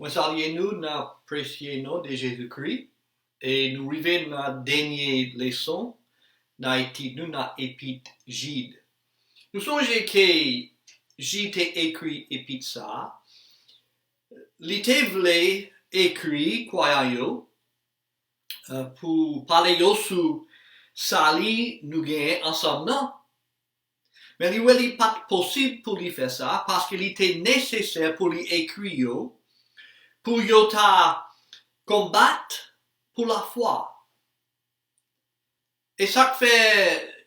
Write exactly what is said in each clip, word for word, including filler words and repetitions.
Mwen salye nou nan presye non de Jezikri, e nou rive nan dènye leson nan etid nou nan epit Jid. Nou sonje ke Jid te ekri epit sa a, li te vle ekri kwayan yo, eh, pou pale yo sou sali nou genyen ansanm nan. Men li wè li pa t posib pou li fè sa, paske li te nesesè pou li ekri yo, pou yo ta konbat pou lafwa. E sa k fè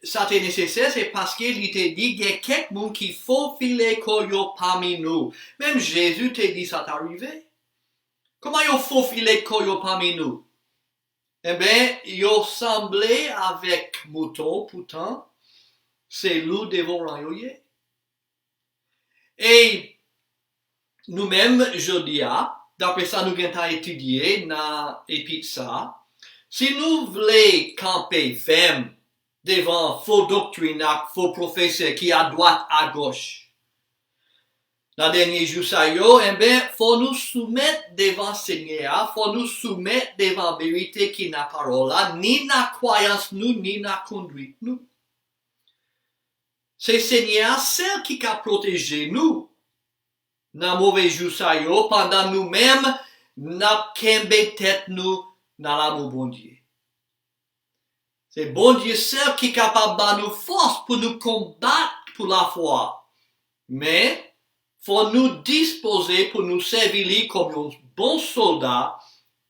sa te nesesè, se paske li te di gen kèk moun ki fofile kò yo pami nou. Menm Jezi te di sa ta rive. Kòman yo fofile kò yo pami nou? Enben, yo sanble avèk mouton, poutan, se lou devoran yo ye. E nou menm, jodi a, dapre sa nou gentan etidye nan epit sa, si nou vle kanpe fèm devan fo doktrin ak fo pwofesè ki adwat agòch, nan dènye jou sa yo, enben, fò nou soumèt devan Senyè a, fò nou soumèt devan verite ki nan pawòl la, ni nan kwayans nou, ni nan konduit nou. Se Senyè a sèl ki ka pwoteje nou nan move jou sa yo, pandan nou menm, n ap kenbe tèt nou nan lanmou Bondye. Se Bondye sèl ki kapab ba nou fòs pou nou konbat pou lafwa. Men, fò nou dispoze pou nou sèvi li kòm yon bon sòlda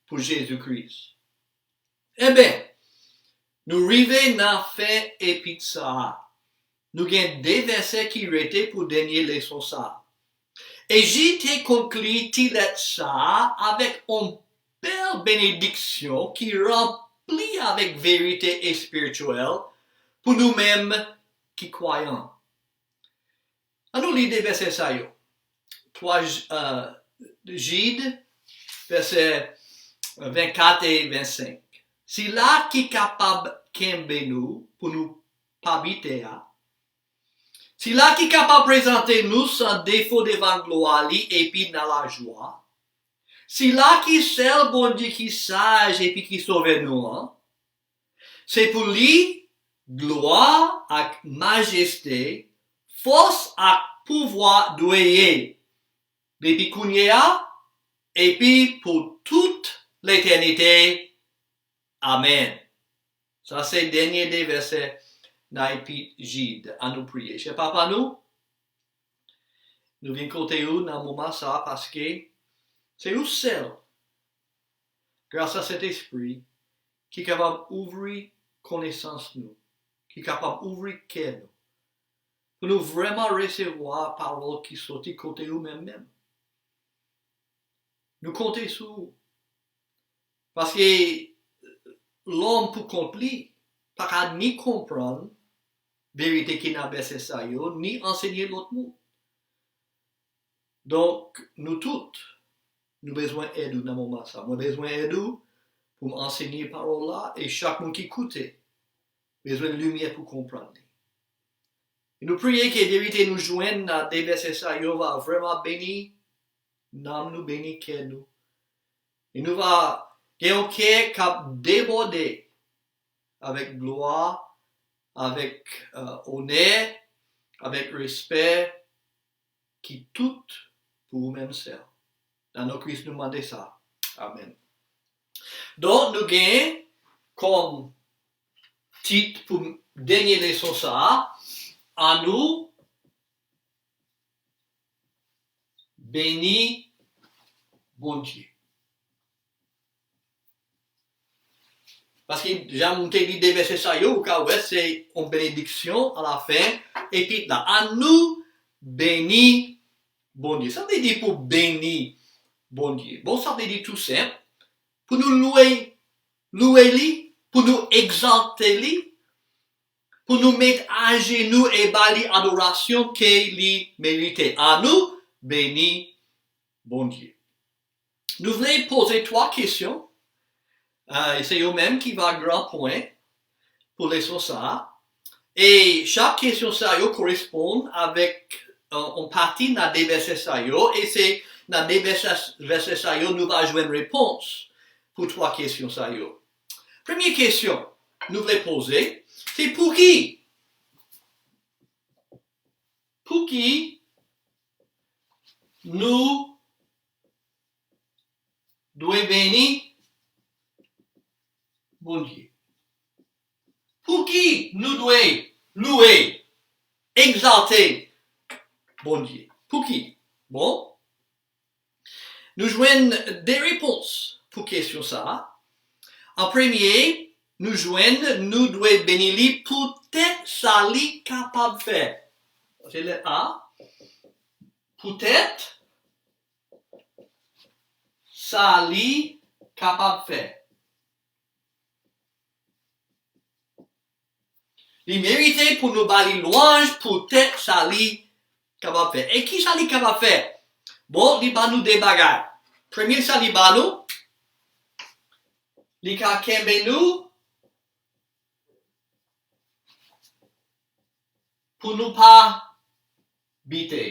pou Jezi Kris. Enben, nou rive nan fen epit sa a. Nou gen de vèsè ki rete pou dènye leson sa a. E Jid te konkli ti lèt sa a avèk yon bèl benediksyon ki ranpli avèk verite espirityèl pou nou menm ki kwayan. Ann nou li de vèsè sa yo. Twa J-, eh, Jid, vèsè vennkat e vennsenk. Sila ki kapab kenbe nou pou nou pa bite a, sila ki kapab prezante nou san defo devan glwa li epi nan lajwa, sila ki sèl Bondye ki saj epi ki Sovè nou an, se pou li glwa ak majeste, fòs ak pouvwa dwe ye, depi kounye a, epi pou tout letènite. Amèn. Sa se dènye de vèsè nan epit Jid. Ann nou priye. Chè Papa nou, nou vin kote ou nan moman sa a paske se ou sèl, gras a Sentespri, ki kapab ouvri konesans nou, ki kapab ouvri kè nou, pou nou vrèman resevwa pawòl ki soti kote ou menm menm. Nou konte sou ou. Paske lòm pou kont li pa ka ni konprann verite ki nan vèsè sa yo, ni ansenye lòt moun. Donk, nou tout, nou bezwen èd ou nan moman sa. Mwen bezwen èd ou pou m ansenye pawòl la, e chak moun ki koute bezwen limyè pou konprann li. E nou priye ke verite nou jwenn nan de vèsè sa yo va vrèman beni nanm nou, beni kè nou. E nou va gen yon kè k ap debòde avèk glwa, avèk, eh, onè, avèk respè, ki tout pou ou menm sèl. Nan non Kris nou mande sa. Amèn. Donk, nou gen kòm tit pou dènye leson sa a, Ann nou beni Bondye. Paske, jan m te li de vèsè sa yo, ou ka wè se yon benediksyon alafen epit la. Ann nou beni Bondye. Sa vle di pou beni Bondye? Bon, sa vle di tou senp, pou nou lwe, lwe li, pou nou egzalte li, pou nou met ajenou e ba li adorasyon ke li merite. Ann nou beni Bondye. Nou vle poze twa kesyon, eh, e se yo menm ki va gran pwen pou leson sa a. E chak kesyon sa yo koresponn avèk, eh, yon pati nan de vèsè sa yo, e se nan de vèsè, vèsè sa yo, nou va jwenn repons pou twa kesyon sa yo. Premye kesyon nou vle poze, se pouki? Pouki nou dwe beni Bondye? Pouki nou dwe louwe, egzalte Bondye? Pouki? Bon, nou jwenn de repons pou kesyon sa a. An premye, nou jwenn nou dwe beni li poutèt sa li kapab fè. Se lèt A. Poutèt sa li kapab fè. Li merite pou nou ba li lwanj poutèt sa li kapab fè. E ki sa li kapab fè? Bon, li ba nou de bagay. Premye sa li ba nou, li ka kenbe nou pou nou pa bite.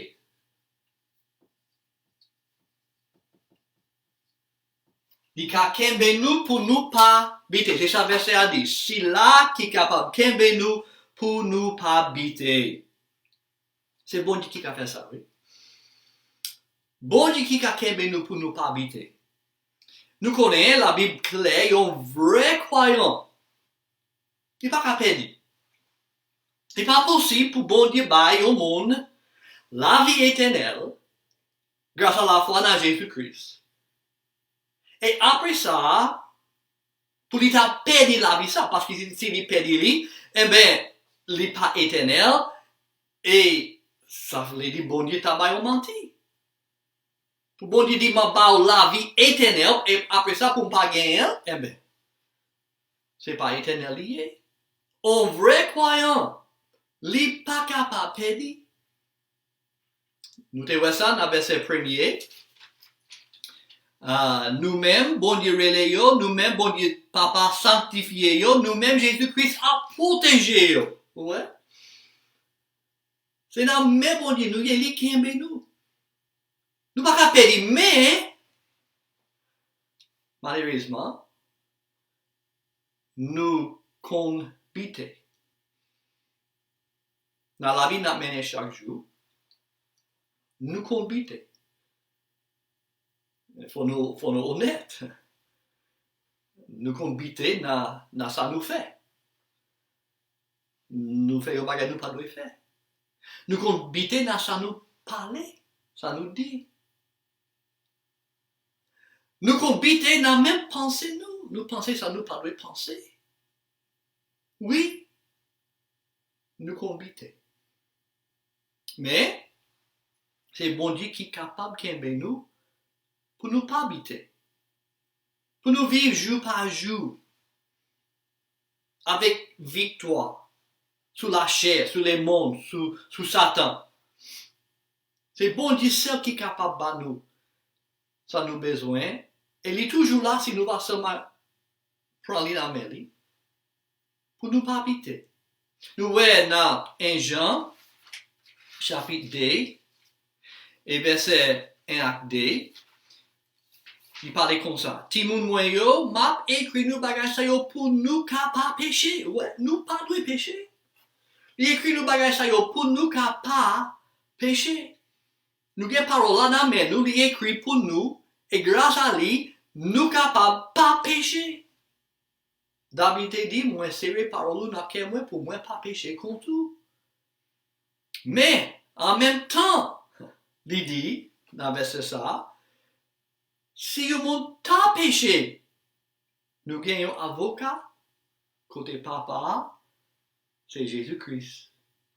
Li ka kenbe nou pou nou pa bite. Se sa vèsè a di. Sila ki kapab kenbe nou pou nou pa bite. Se Bondye ki ka fè sa, wi. Bondye ki ka kenbe nou pou nou pa bite. Nou konnen Labib klè, yon vrè kwayan, li pa ka pèdi. Li pa posib pou Bondye bay yon moun lavi etènèl gras a lafwa nan Jezi Kris. E apre sa, pou li ta pèdi lavi sa, paske si, si li pèdi li, enben, li pa etènèl, e sa vle di Bondye ta bay yon manti. Pou Bondye di, "M ap ba w lavi etènèl," e apre sa, pou m pa genyen l, enben, se pa etènèl li ye. On vrè kwayan, li pa kapab pèdi. Nou te wè sa nan vèsè premye. Ah, nou menm, Bondye rele yo, nou menm, Bondye Papa sanktifye yo, nou menm, Jezi Kris ap pwoteje yo. Ou wè? Se nan men Bondye nou ye, li kenbe nou. Nou pa ka pèdi, men, malerezman, nou konn bite. Nan lavi n ap mennen chak jou, nou konn bite. Fò nou, fò nou onèt. Nou konn bite nan, nan sa nou fè. Nou fè yon bagay nou pa dwe fè. Nou konn bite nan sa nou pale, sa nou di. Nou konn bite nan menm panse nou. Nou panse sa nou pa dwe panse. Wi, nou konn bite. Men, se Bondye ki kapab kenbe nou pou nou pa bite. Pou nou viv jou pa jou avèk viktwa sou lachè, sou lemonn, sou, sou Satan. Se Bondye sèl ki kapab ba nou sa nou bezwen, e li toujou la si nou va sèlman pran li nan men li, pou nou pa bite. Nou wè nan en Jan, chapit de, e vèsè en ak de, li pale konsa, "Timoun mwen yo, m ap ekri nou bagay sa yo pou nou ka pa peche." Ou wè, nou pa dwe peche. Li ekri nou bagay sa yo pou nou ka pa peche. Nou gen pawòl la nan men nou, li ekri pou nou, e gras a li, nou kapab pa peche. David te di, "Mwen sere pawòl ou nan kè mwen pou mwen pa peche kont ou." Men, an menm tan, li di, nan vèsè sa a, si yon moun ta peche, nou gen yon avoka kote Papa a, se Jezi Kris,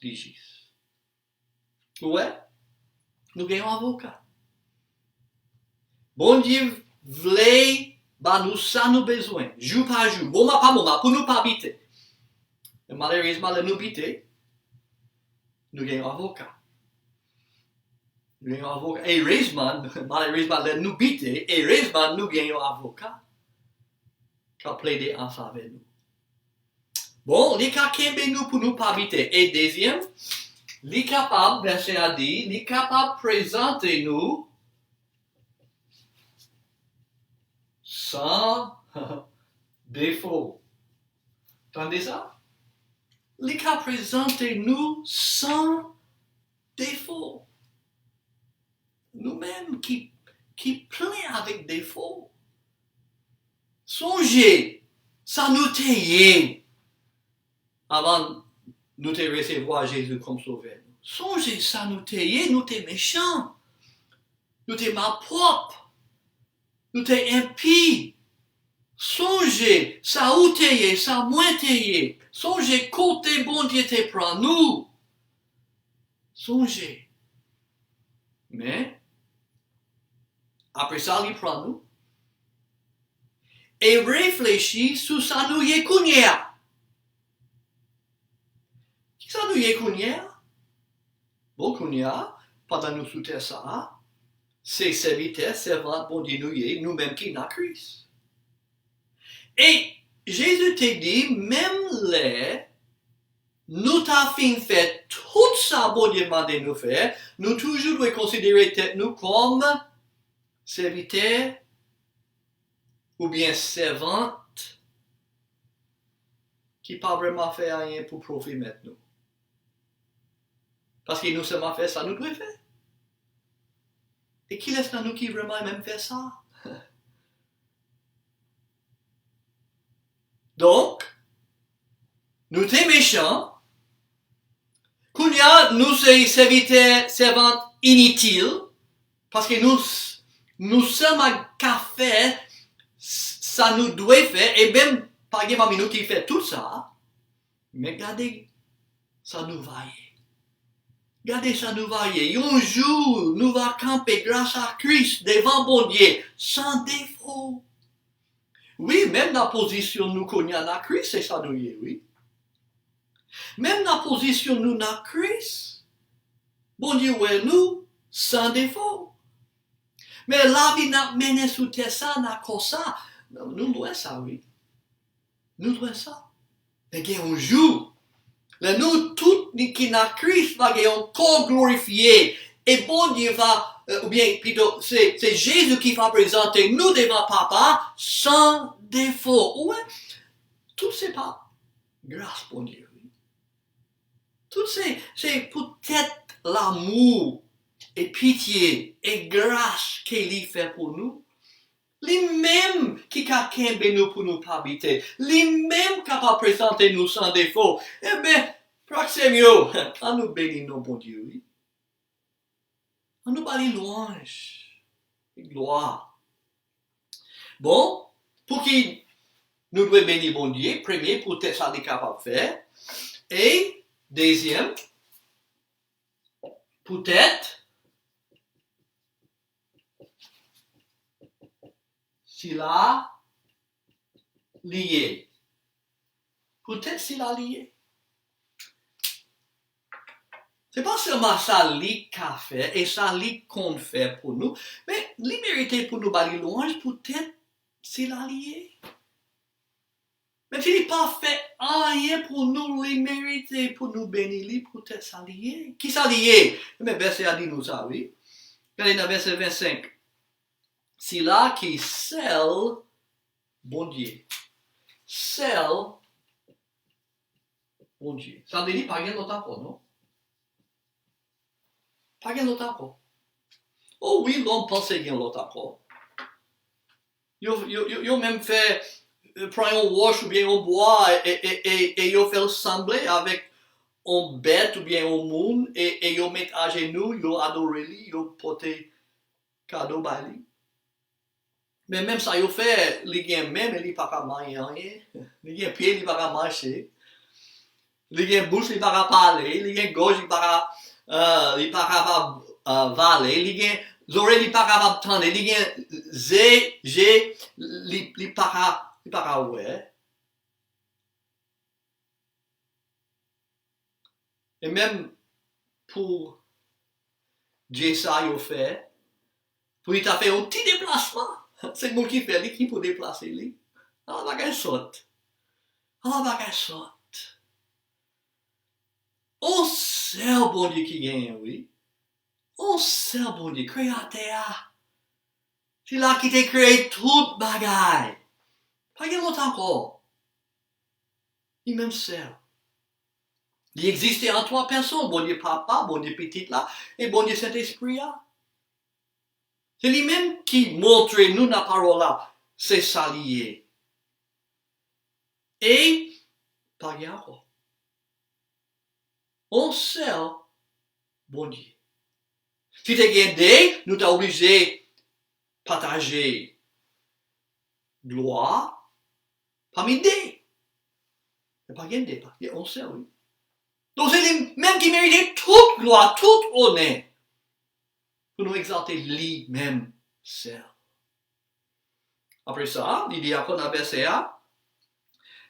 li jis. Ou wè? Nou gen yon avoka. Bondye vle ba nou sa nou bezwen, jou pa jou, moman pa moman, pou nou pa bite. Men malerezman, lè nou bite, nou gen yon avoka. Nou gen yon avoka. Erezman, malerezman, lè nou bite, erezman, nou gen yon avoka k ap plede an favè nou. Bon, li ka kenbe nou pou nou pa bite. E dezyèm, li kapab, vèsè a di, li kapab prezante nou san defo. Tande sa? Li ka prezante nou san defo. Nou menm ki, ki plen avèk defo. Sonje sa nou te ye avan nou te resevwa Jezi kòm Sovè nou. Sonje sa nou te ye, nou te mechan, nou te malpwòp, nou te enpi. Sonje sa ou te ye, sa mwen te ye. Sonje kote Bondye te pran nou. Sonje. Men, apre sa, li pran nou. E reflechi sou sa nou ye kounye a. Kisa nou ye kounye a? Bon, kounye a, pandan nou sou tè sa a, se sèvitè, sèvant Bondye nou ye, nou menm ki nan Kris. E Jezi te di, menm lè nou ta fin fè tout sa Bondye mande nou fè, nou toujou dwe konsidere tèt nou kòm sèvitè oubyen sèvant ki pa vrèman fè anyen pou pwofè mèt nou. Paske nou sèlman fè sa nou dwe fè. E kilès nan nou ki vrèman menm fè sa? Donk, nou te mechan. Kounye a, nou se sèvitè, sèvant initil, paske nou, nou sèlman ka fè s- sa nou dwe fè, e menm pa gen pami nou ki fè tout sa. Men gade sa nou va ye. Gade sa nou va ye. Yon jou, nou va kanpe gras a Kris devan Bondye, san defo. Wi, menm nan pozisyon nou kounye a nan Kris, se sa nou ye, wi. Menm nan pozisyon nou nan Kris, Bondye wè nou san defo. Men lavi n ap mennen sou tè sa, nan kò sa, nou lwen sa, wi. Nou lwen sa. Men gen yon jou, lè nou tout ni ki nan Kris va gen yon kò glorifye, e Bondye va, eh, oubyen pito, se, se Jezi ki va prezante nou devan Papa san defo. Ou wè, tout se pa gras Bondye, wi. Tout se, se poutèt lanmou e pitye e gras ke li fè pou nou. Li menm ki ka kenbe nou pou nou pa bite. Li menm kapab prezante nou san defo. Enben, frè ak sè m yo, ann nou beni non Bondye, wi. Ann nou ba li lwanj e glwa. Bon, pouki nou dwe beni Bondye? Premye, poutèt sa li kapab fè. E dezyèm, poutèt sila li ye. Poutèt sila li ye. Se pa sèlman sa li ka fè e sa li konn fè pou nou, men li merite pou nou ba li lwanj poutèt sila li ye. Menm si li pa fè anyen pou nou, li merite pou nou beni li poutèt sa li ye. Kisa li ye? Enben, vèsè a di nou sa, wi. Gade nan vèsè vennsenk. Sila ki sèl Bondye. Sèl Bondye. Sa vle di pa gen lòt ankò, non? Pa gen lòt ankò. O wi, lòm panse gen lòt ankò. Yo, yo, yo, yo menm fè, eh, pran yon wòch oubyen yon bwa e, e, e, e yo fè l sanble avèk yon bèt oubyen yon moun e, e yo met ajenou, yo adore li, yo pote kado bay li. Men menm sa yo fè, li gen men, men li pa ka manyen anyen. Li gen pye, li pa ka mache. Li gen bouch, li pa ka pale. Li gen gòj, li pa ka, eh, li pa kapab, eh, vale. Li gen zòrèy, li pa kapab tande. Li gen ze, je, li, li pa ka, li pa ka wè. E menm pou Dye sa yo fè, pou li ta fè yon ti deplasman, se moun ki fè li ki pou deplase li. Ala bagay sòt. Ala bagay sòt. On sèl Bondye ki genyen, wi. On sèl Bondye, kreyatè a. Sila ki te kreye tout bagay. Pa gen lòt ankò. Li menm sèl. Li egziste an twa pèsonn, Bondye Papa, Bondye Pitit la, e Bondye Sentespri a. Se li menm ki montre nou nan pawòl la, se sa li ye. E pa gen ankò. On sèl Bondye. Si te gen de, nou ta oblije pataje glwa pami de. Men pa gen de, pa gen on sèl, wi. Donk se li menm ki merite tout glwa, tout onè. Pou nou egzalte li menm sèl. Apre sa, li di ankò nan vèsè a,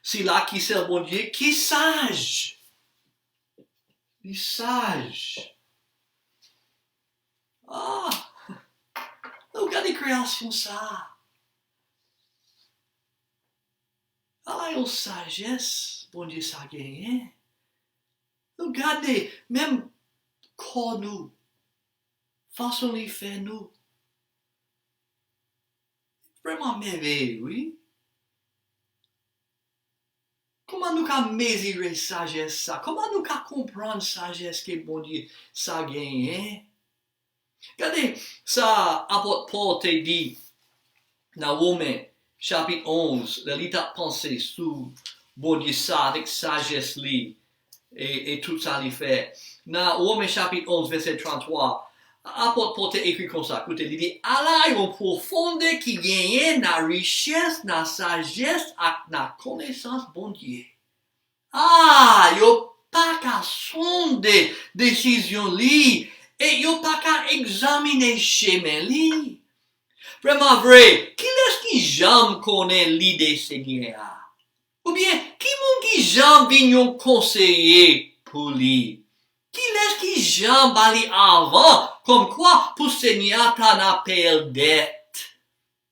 sila ki sèl Bondye, ki saj. Li saj. Ah! Nou gade kreyasyon sa. Ala yon sajès Bondye sa genyen. Nou gade, menm kò nou, fason li fè nou. Vrèman mèveye, wi. Kòman nou ka mezire sajès sa? Kòman nou ka konprann sajès ke Bondye sa genyen? Gade sa apot Pòl te di nan Women, chapit onz, lè li t ap panse sou Bondye sa avèk sajès li e, e tout sa li fè. Nan Women chapit onz, vèsè tranntwa, apot Pòl te ekri konsa, koute, li di, ala yon pwofonde ki genyen nan richès, nan sajès ak nan konesans Bondye. Ah, yo pa ka sonde desizyon li e yo pa ka egzamine chemen li. Vrèman vre, kilès ki janm konnen lide Senyè a? Oubyen, ki moun ki janm vin yon konseye pou li? Kilès ki janm ba li avan, kòmkwa pou Senyè a ta nan peye l dèt?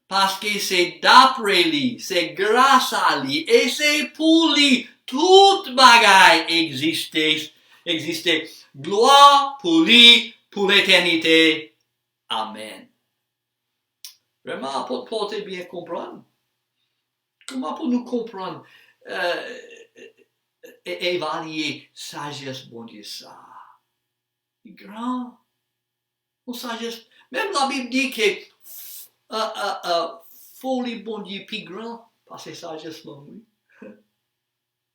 Paske se dapre li, se gras a li, e se pou li tout bagay egziste, egziste. Glwa pou li pou letènite. Amèn. Vrèman, apot Pòl te byen konprann. Kòman pou nou konprann, e, e, e evalye sajès Bondye sa a? Li gran. Yon sajès. Menm Labib di ke, e, e, e, foli Bondye pi gran pase sajès lòm, wi.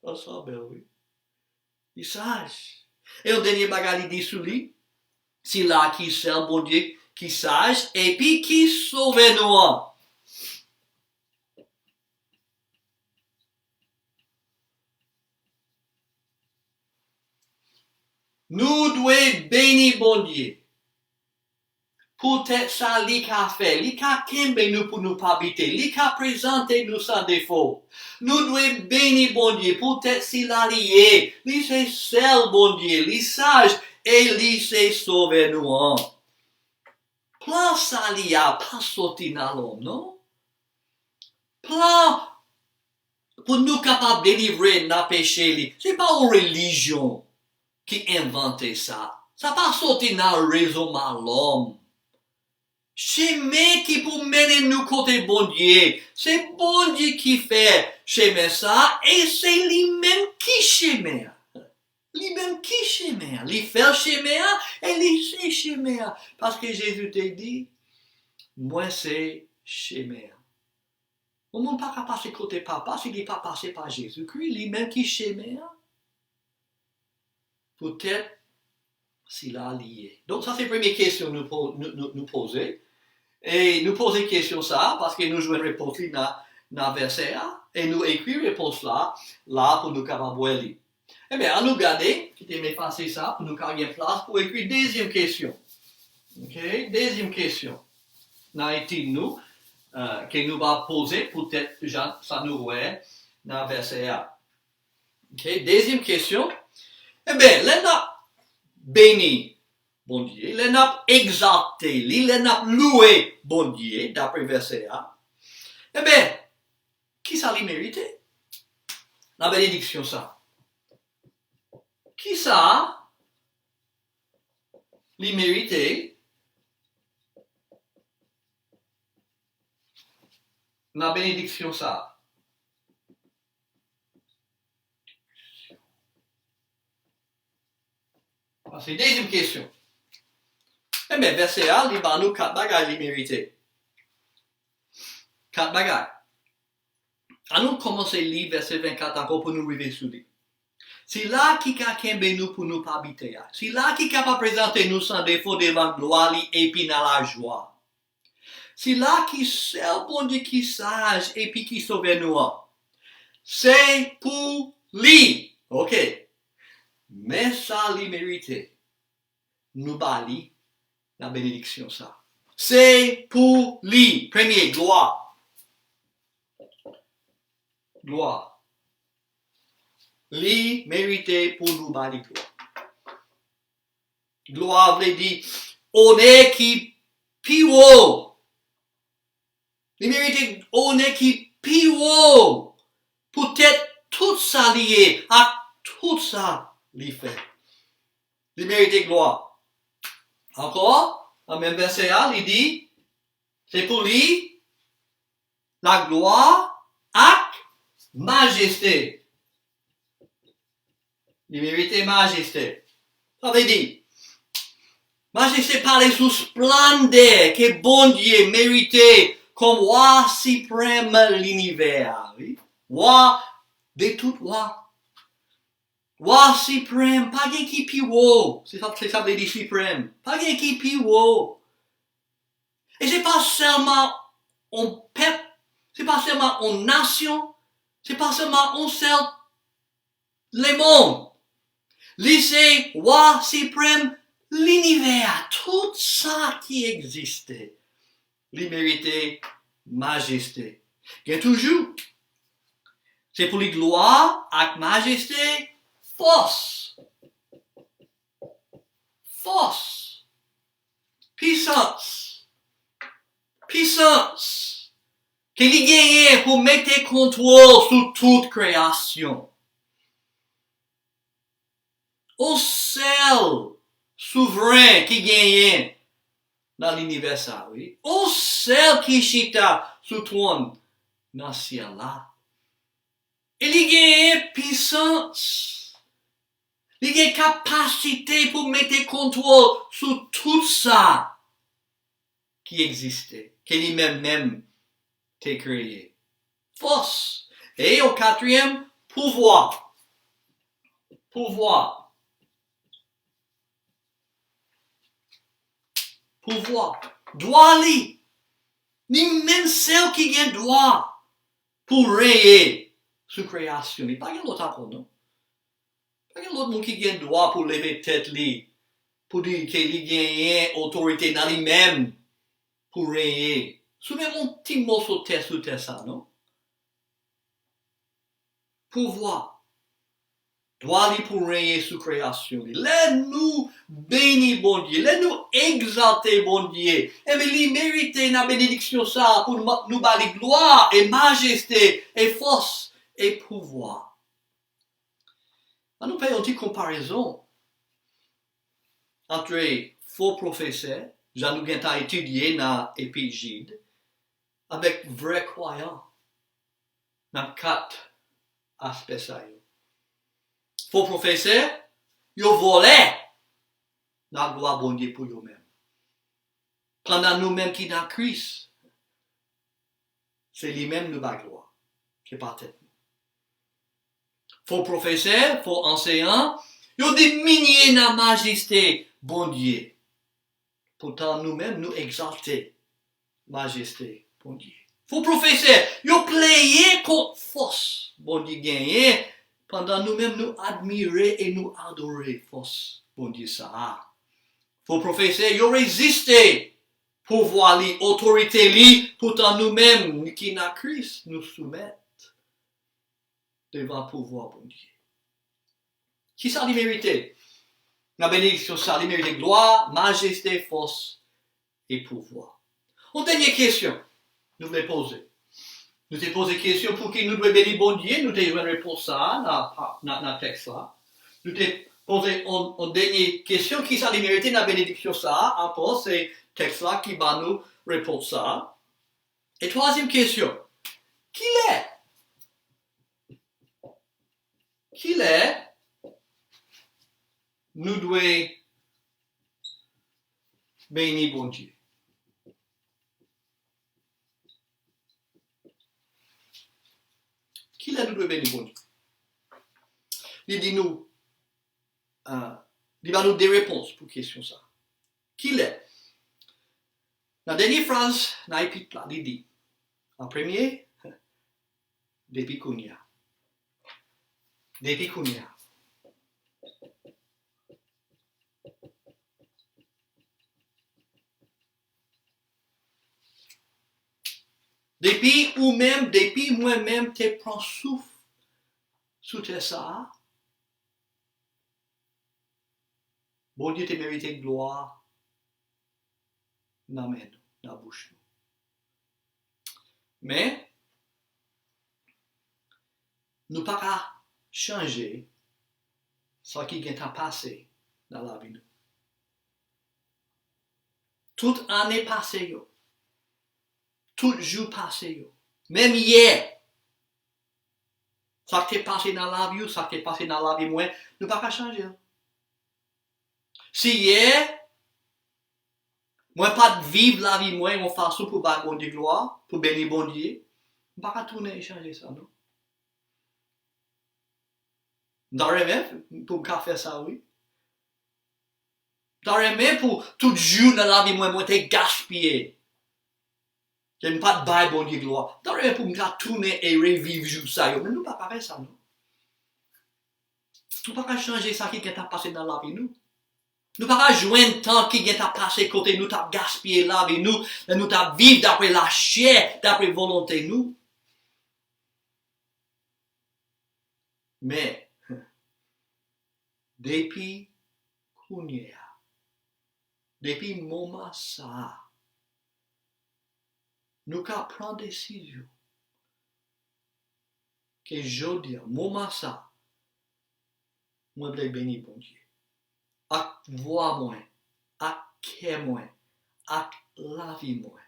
Sa, sa bèl, wi. Li saj. E yon dènye bagay li di sou li, sila ki sèl Bondye, ki saj, epi ki sove nou an. Nou dwe beni Bondye. Poutèt sa li ka fè, li ka kenbe nou pou nou pa bite, li ka prezante nou san defo. Nou dwe beni Bondye poutèt sila li ye. Li se sèl Bondye, li saj e li se sovè nou an. Plan sa li a pa soti nan lòm, non. Plan pou nou kapab delivre nan peche li. Se pa yon relijyon ki envante sa. Sa pa soti nan rezonman lòm. Chemen ki pou mennen nou kote Bondye, se Bondye ki fè chemen sa, e se li menm ki chemen an. Li menm ki chemen an. Li fè chemen an, e li se chemen an. Paske Jezi te di, mwen se chemen an. Yon moun pa ka pase kote Papa si li pa pase pa Jezikri, li menm ki chemen an. Poutèt sila li ye. Donk, sa se premye kesyon nou, po- nou, nou, nou poze. E nou poze kesyon sa a paske nou jwenn repons li nan, nan vèsè a, e nou ekri repons la, la pou nou kapab wè li. Ebyen, an nou gade, kite m efase sa pou nou ka gen plas pou ekri dezyèm kesyon. Ok, dezyèm kesyon nan etid nou, e, ke nou va poze poutèt jan sa nou wè nan vèsè a. Ok, dezyèm kesyon. Ebyen, lè n ap beni Bondye, lè n ap egzalte li, lè n ap louwe Bondye, dapre vèsè a, ebyen, kisa li merite nan benediksyon sa? Kisa li merite nan benediksyon sa a? Sa se dezyèm kesyon. Enben, vèsè a, li ba nou kat bagay li merite. Kat bagay. Ann nou kòmanse li vèsè vennkat ankò pou nou rive sou li. Sila ki ka kenbe nou pou nou pa bite a. Sila ki ka pa prezante nou san defo devan glwa li epi nan lajwa. Sila ki sèl Bondye ki saj epi ki Sovè nou an. Se pou li. Oke. Men sa li merite. Nou ba li nan benediksyon sa. Se pou li. Premye, glwa. Glwa. Li merite pou nou ba li glwa. Glwa vle di onè ki pi wo. Li merite onè ki pi wo poutèt tout sa li ye ak tout sa li fè. Li merite glwa. Ankò, nan menm vèsè a, li di, se pou li laglwa ak majeste. Li merite majeste. Sa vle di, majeste pale sou splandè ke Bondye merite kòm wa siprèm linivè a, wi. Wa de tout wa. Wa siprèm, pa gen ki pi wo. Se sa, se sa vle di siprèm. Pa gen ki pi wo. E se pa sèlman yon pèp, se pa sèlman yon nasyon, se pa sèlman yon sèl lemonn. Li se wa siprèm linivè a, tout sa ki egziste. Li merite majeste. Gen toujou. Se pou li glwa ak majeste, fòs. Fòs. Pisans. Pisans. Ke li genyen pou mete kontwòl sou tout kreyasyon. On sèl souvren ki genyen nan linivè sa, wi. On sèl ki chita sou twòn nan syèl la. E li genyen pisans. Li gen kapasite pou mete kontwòl sou tout sa ki egziste, ke li menm menm te kreye. Fòs. E yon katriyèm, pouvwa. Pouvwa. Pouvwa. Dwa li. Li menm sèl ki gen dwa pou reye sou kreyasyon li. Pa gen lòt ankò, non. Pa gen lòt moun ki gen dwa pou leve tèt li, pou di ke li genyen otorite nan li menm pou reye sou menm yon ti moso tè sou tè sa, non. Pouvwa. Dwa li pou reye sou kreyasyon li. Lè nou beni Bondye, lè nou egzalte Bondye, enben li merite nan benediksyon sa a pou nou, nou ba li glwa e majeste e fòs e pouvwa. Ann nou fè yon ti konparezon ant fo pwofesè, jan nou gentan etidye nan Epik Jid, avèk vrè kwayan nan kat aspè sa yo. Fo pwofesè, yo vòlè nan glwa Bondye pou yo menm. Pandan nou menm ki nan Kris, se li menm nou ba glwa, se pa tèt nou. Fo pwofesè, fo anseyan, yo diminye nan majeste Bondye. Poutan nou menm nou egzalte majeste Bondye. Fo pwofesè, yo plenyen kont fòs Bondye genyen, pandan nou menm nou admire e nou adore fòs Bondye sa a. Fo pwofesè, yo reziste pouvwa li, otorite li, poutan nou menm ki nan Kris, nou soumèt devan pouvwa Bondye. Kisa li merite? Nan benediksyon sa, li merite glwa, majeste, fòs e pouvwa. Yon dènye kesyon nou vle poze. Nou te poze kesyon pouki nou dwe beni Bondye, nou te jwenn repons sa a nan, nan, nan tèks la. Nou te poze yon, yon dènye kesyon, kisa li merite nan benediksyon sa a? Ankò, se tèks la ki ba nou repons sa a. E twazyèm kesyon, Kilè? Kilè nou dwe beni Bondye? Kilè nou dwe beni Bondye? Li di nou, ah, li ba nou de repons pou kesyon sa. Kilè? Nan dènye fraz nan epit la, li di, an premye, depi kounye a. Depi kounye a. Depi ou menm, depi mwen menm te pran souf sou tè sa a, Bondye te merite glwa nan men nou, nan bouch nou. Men, nou pa ka chanje sa ki gentan pase nan lavi nou. Tout ane pase yo, tout jou pase yo, menm yè, sa k te pase nan lavi w, sa k te pase nan lavi mwen, nou pa ka chanje l. Si yè, mwen pa t viv lavi mwen yon fason pou bay Bondye glwa, pou beni Bondye, m pa ka tounen e chanje sa, non. M ta renmen pou m ka fè sa, wi. M ta renmen pou tout jou nan lavi mwen, mwen te gaspiye. Ke m pa t bay Bondye glwa. M ta renmen pou m ka tounen e reviv jou sa yo. Men nou pa ka fè sa, non. Nou pa ka chanje sa ki gentan pase nan lavi nou. Nou pa ka jwenn tan ki gentan pase kote nou t ap gaspiye lavi nou, lè nou t ap viv dapre lachè, dapre volonte nou. Men, depi kounye a, depi moman sa a, nou ka pran desizyon ke jodi a, moman sa a, mwen vle beni Bondye. Ak vwa mwen, ak kè mwen, ak lavi mwen.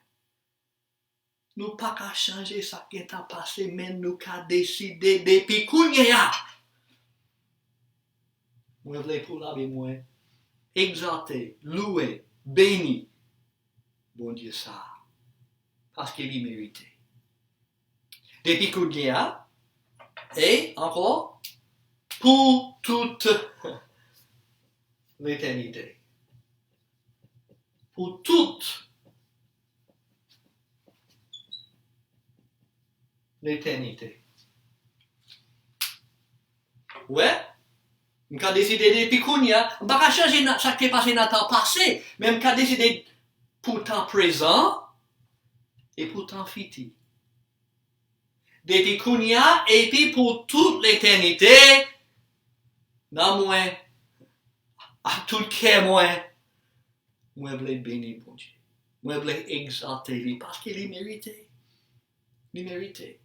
Nou pa ka chanje sa k gentan pase, men nou ka deside depi kounye a. Mwen vle pou lavi mwen egzalte, louwe, beni Bondye sa a, paske li merite. Depi kounye a, e ankò, pou tout letènite. Pou tout letènite. Wè, m ka deside depi kounye a, m pa ka chanje nan, sa k te pase nan tan pase, men m ka deside pou tan prezan e pou tan fiti. Depi kounye a, epi pou tout letènite, nan mwen, ak tout kè mwen, mwen vle beni Bondye. Mwen vle egzalte li, paske li merite. Li merite.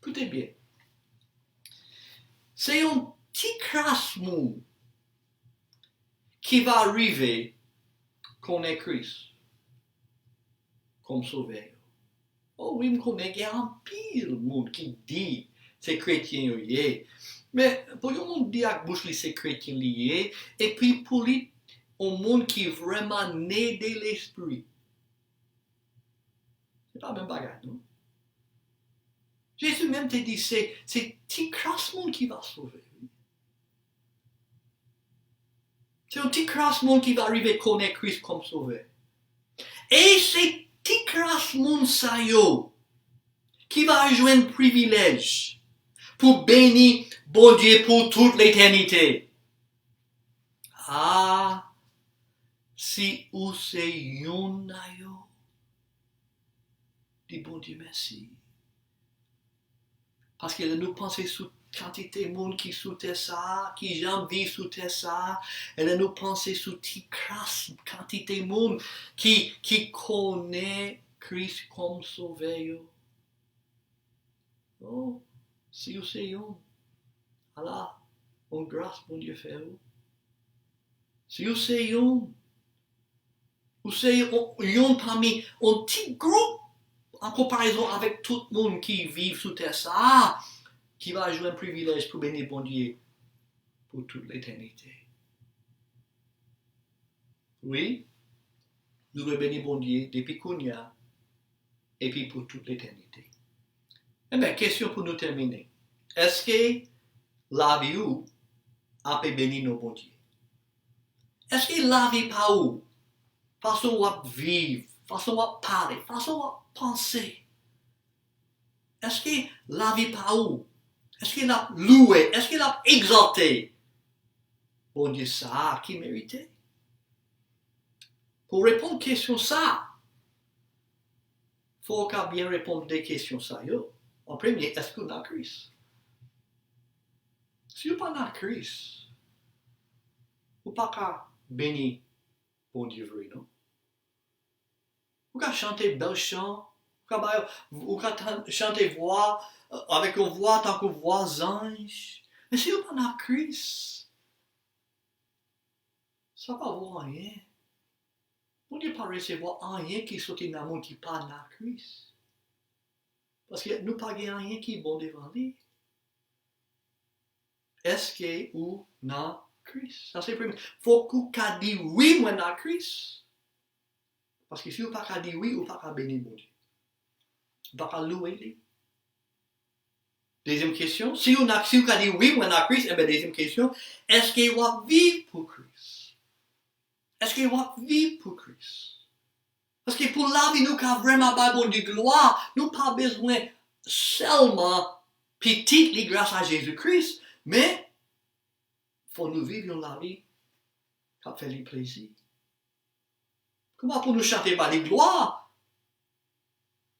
Koute byen. Se yon ti kras moun ki va rive konnen Kris kòm Sovè yo. O wi, m konnen gen anpil moun ki di se kretyen yo ye. Men, pou yon moun di ak bouch li se kretyen li ye, epi pou li, yon moun ki vrèman ne de lespri, se pa menm bagay, non. Jezi menm te di se, se ti kras moun ki va sove, wi. Se yon ti kras moun ki va rive konnen Kris kòm Sovè. E se ti kras moun sa yo ki va jwenn privilèj pou beni Bondye pou tout letènite. A, si ou se youn nan yo, di Bondye mèsi. Paske lè nou panse sou kantite moun ki sou tè sa a, ki janm viv sou tè sa a, e lè nou panse sou ti kras kantite moun ki, ki konnen Kris kòm Sovè yo. O, si ou se youn, ala yon gras Bondye fè ou. Si ou se youn, ou se yon, youn pami yon ti gwoup, an konparezon avèk tout moun ki viv sou tè sa a, ki va jwenn privilèj pou beni Bondye pou tout letènite. Wi, nou dwe beni Bondye depi kounye a epi pou tout letènite. Enben, kesyon pou nou tèmine. Èske lavi ou ape beni non Bondye? Èske lavi pa ou, fason w ap viv, fason w ap pale, fason w ap panse, èske lavi pa ou, èske l ap louwe, èske l ap egzalte Bondye sa a ki merite? Pou w reponn kesyon sa a, fò w ka byen reponn de kesyon sa yo. An premye, èske w nan Kris? Si w pa nan Kris, ou pa ka beni Bondye vre, non. Ou ka chante bèl chan, ou ka bay, ou ka tan- chante vwa, euh, avèk yon vwa tankou vwa zanj. Men si w pa nan Kris, sa pa vo anyen. Bondye pa resevwa anyen ki soti nan moun ki pa nan Kris. Paske nou pa gen anyen ki bon devan li. Èske ou nan Kris? Sa se premye. Fòk ou ka di wi, mwen nan Kris. Paske si ou pa ka di wi, ou pa ka beni Bondye. Ou pa ka louwe li. Dezyèm kesyon, si ou nan, si ou ka di wi, mwen nan Kris, enben dezyèm kesyon, èske w ap viv pou Kris? Èske w ap viv pou Kris? Paske pou lavi nou ka vrèman bay Bondye glwa, nou pa bezwen sèlman pitit li gras a Jezi Kris, men fò nou viv yon lavi k ap fè li plezi. Kòman pou nou chante ba li glwa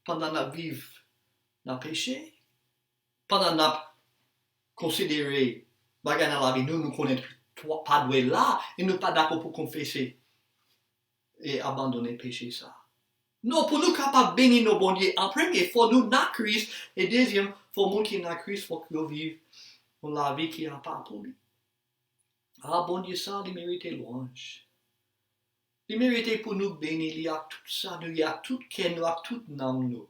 pandan n ap viv nan peche, pandan n ap konsidere bagay nan lavi nou, nou konnen pa dwe la, e nou pa dakò pou konfese e abandone peche sa. Non, pou nou kapab beni non Bondye, an premye, fò nou nan Kris, e dezyèm, fò moun ki nan Kris, fòk yo viv yon lavi ki apa pou li. A, Bondye sa, li merite lwanj. Li merite pou nou beni li ak tout sa nou ye, ak tout kè nou, ak tout nanm nou.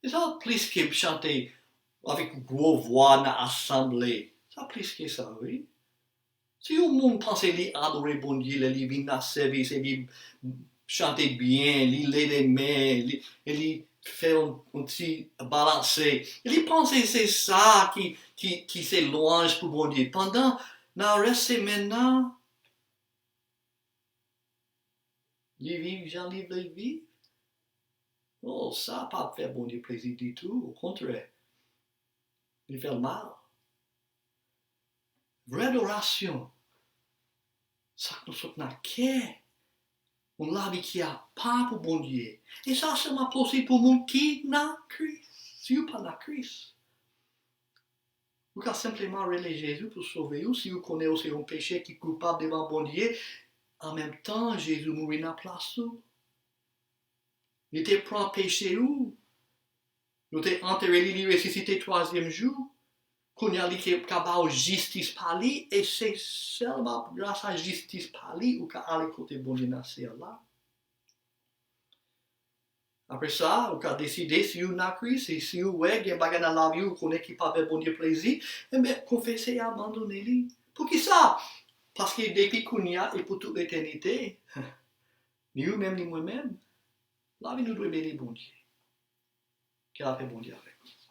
E sa plis ke chante avèk gwo vwa nan asanble. Sa plis ke sa, wi. Si yon moun panse li adore Bondye lè li vin nan sèvis, epi chante byen, li leve men, li, e li fè yon, yon ti balanse, e li panse se sa ki, ki, ki se lwanj pou Bondye. Pandan nan rès semèn nan, li viv jan li vle viv. Oh, sa p ap fè Bondye plezi ditou, okontrè, li fè l mal. Vrè adorasyon, sa k nou sot nan kè, yon lavi ki apa pou Bondye. E sa sèlman posib pou moun ki nan Kris. Si w pa nan Kris, ou ka senpleman rele Jezi pou sove w si w konnen w se yon peche ki koupab devan Bondye. An menm tan, Jezi mouri nan plas ou. Li te pran peche ou. Yo te antere li, li resisite twazyèm jou. Kounye a, li ke- ka ba w jistis pa li, e se sèlman gras a jistis pa li ou ka ale kote Bondye nan syèl la. Apre sa, ou ka deside si ou nan Kris, e si ou wè gen bagay nan lavi ou konnen ki pa fè Bondye plezi, enben, konfese e abandone li. Poukisa? Paske depi kounye a e pou tout letènite, ni ou menm, ni mwen menm, lavi nou dwe beni Bondye. Ke lapè Bondye avèk nou.